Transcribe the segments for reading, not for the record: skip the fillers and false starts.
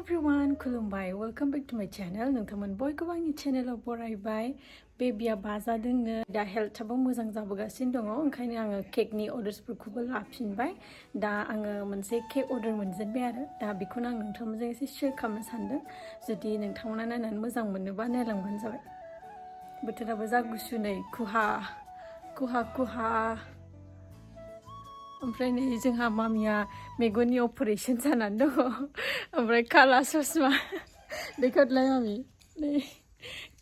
everyone, kulumbai. Welcome back to my channel. Nonton bयखौबो आंनि channel आव बरायबाय. बेबिया बाजा दोङो दा हेल्थआबो मोजां जाबोगासिनो दङ ओंखायनो आङो केकनि अर्डार्सफोरखौबो लाफिनबाय दा आङो मोनसे केक अर्डार मोनजेनबाय आरो दा बेखौनो आं नोंथांमोनजों एसे शेयार खालामनो सानदों जुदि नोंथांमोना नायनानै मोजां मोनोबा नायलांबानो जाबाय बोथोराबो जा गुसु नै कुहा ओमफ्राय नै जोंहा मामिया मेगननि अपारेशन जानानै दङ ओमफ्राय काला ससमा देखायलाय मामि नै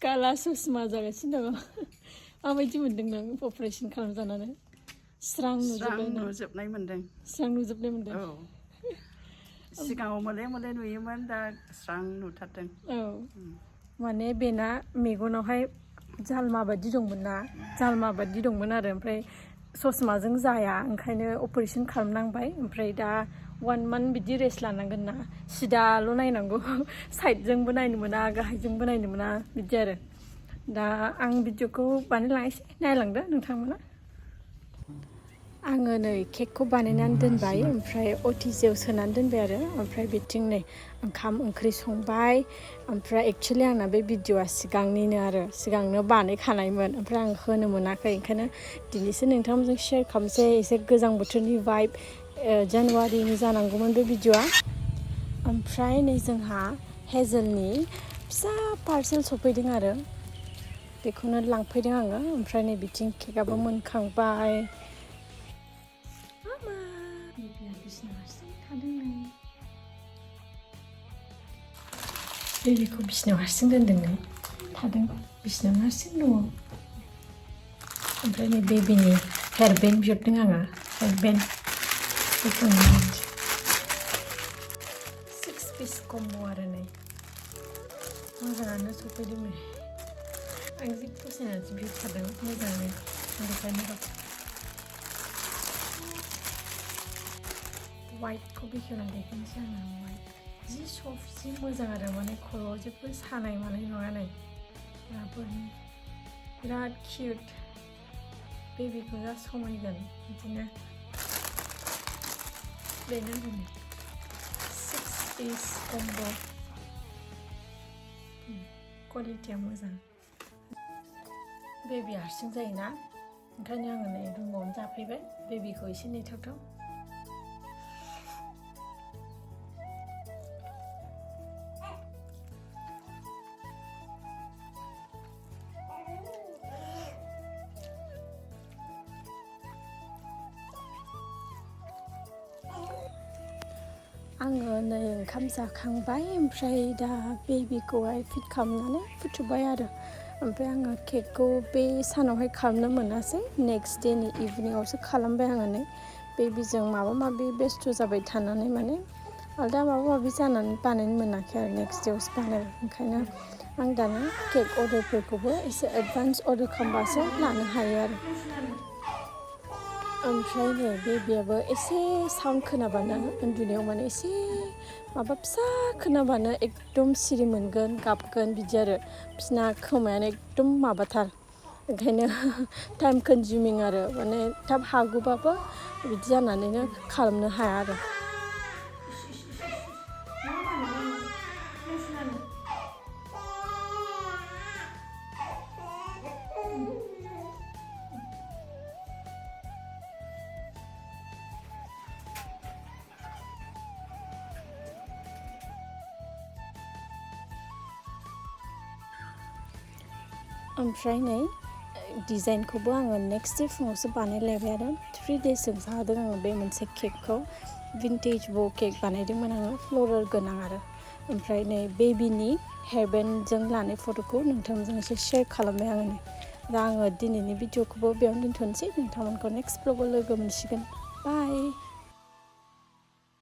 काला ससमा जागासिनो दङ माबायदि मोनदों नों अपारेशन खालामजानानै स्रां नुजोबनाय मोनदों औ सिगाङाव मोले नुयोमोन दा स्रां नुथारदों औ माने बेना मेगनावहाय जालमा बायदि दंमोन आरो ओमफ्राय ससमाजों जाया ओंखायनो अपारेशन खालामनांबाय ओमफ्राय दा 1 month बिदि रेस्ट लानांगोन ना सिदाल' नायनांगौ साइडजोंबो नायनो मोना गाहायजोंबो नायनो मोना बिदि आरो दा आं भिडिअखौ बानायलांनोसै नायलांदो नोंथांमोना आङो नै केकखौ बानायनानै दोनबाय ओमफ्राय अटिजियाव सोनानै दोनबाय आरो ओमफ्राय बिथिं नै ओंखाम ओंख्रि संबाय ओमफ्राय एक्चुअली आंना बे भिडिअआ सिगांनो बानायखानायमोन ओमफ्राय आं होनो मोनाखै ओंखायनो दिनैसो नोंथांमोनजों शेयार खालामसै एसे गोजां बोथोरनि भाइब जानुवारिनि जानांगौमोन बे भिडिअआ ओमफ्राय नै जोंहा हेजेलनि फिसा पार्सेल सफैदों आरो बेखौनो लांफैदों आङो ओमफ्राय नै बिथिं केकआबो मोनखांबाय बेबिखौ बिसिनायाव हारसिं दोनदों थादों बिसिनायाव हारसिं दङ ओमफ्राय नै बेबिनि हेयार बेन्ड बिहरदों आङो हेयार बेन्ड 6 piece कम्बो आरो नै मोजाङानो सफैदों नै आं जि फसायनानैसो बिहरखादों मोजाङै बेखायनो वाइटखौ बेखेवनानै देखायनोसै आङो वाइट जि सफ्ट जि मोजां आरो माने खर'आव जेबो सानाय मानाय नङा नै बिराद किउट बेबिखौ जा समायगोन बिदिनो बेनो 6 piece कम्बो क्वालिटिया मोजां बेबि हारसिं जायोना ओंखायनो आङो नै रुमावनो जाफैबाय बेबिखौ एसे नेथावथाव आङो नै ओंखाम जाखांबाय ओमफ्राय दा बेबिखौहाय फिट खालामनानै फुथुबाय आरो ओमफ्राय आङो केकखौ बे सानावहाय खालामनो मोनासै नेक्स्ट डेनि इभिनिंआवसो खालामबाय आङो नै बेबिजों माबा माबि बेस्थ' जाबाय थानानै माने आलदा माबा माबि जानानै बानायनो मोनाखै आरो नेक्स्ट डेआवसो बानायबाय ओंखायनो आं दाना केक अर्डारफोरखौबो एसे एडभान्स अर्डार खालामबासो लानो हायो आरो ओमफ्राय नै बेबियाबो एसे साउन्ड खोनाबानो उन्दुनायाव माने एसे माबा फिसा खोनाबानो एकदम सिरि मोनगोन गाबगोन बिदि आरो बिसिना खोमायानो एकदम माबाथार ओंखायनो टाइम कनजिउमिं आरो माने थाब हागौबाबो बिदि जानानैनो खालामनो हाया आरो ओमफ्राय नै डिजाइनखौबो आङो नेक्स्ट डे फुङावसो बानायलायबाय आरो 3 daysजों जादों आङो बे मोनसे केकखौ भिन्टेज बो केक बानायदोंमोन आङो फ्लरेल गोनां आरो ओमफ्राय नै बेबिनि हेयार बेन्डजों लानाय फट'खौ नोंथांमोनजों एसे शेयार खालामबाय आङो नै दा आङो दिनैनि भिडिअखौबो बेयावनो दोनथ'नोसै नोंथांमोनखौ नेक्स्ट ब्लगाव लोगो मोनसिगोन बाय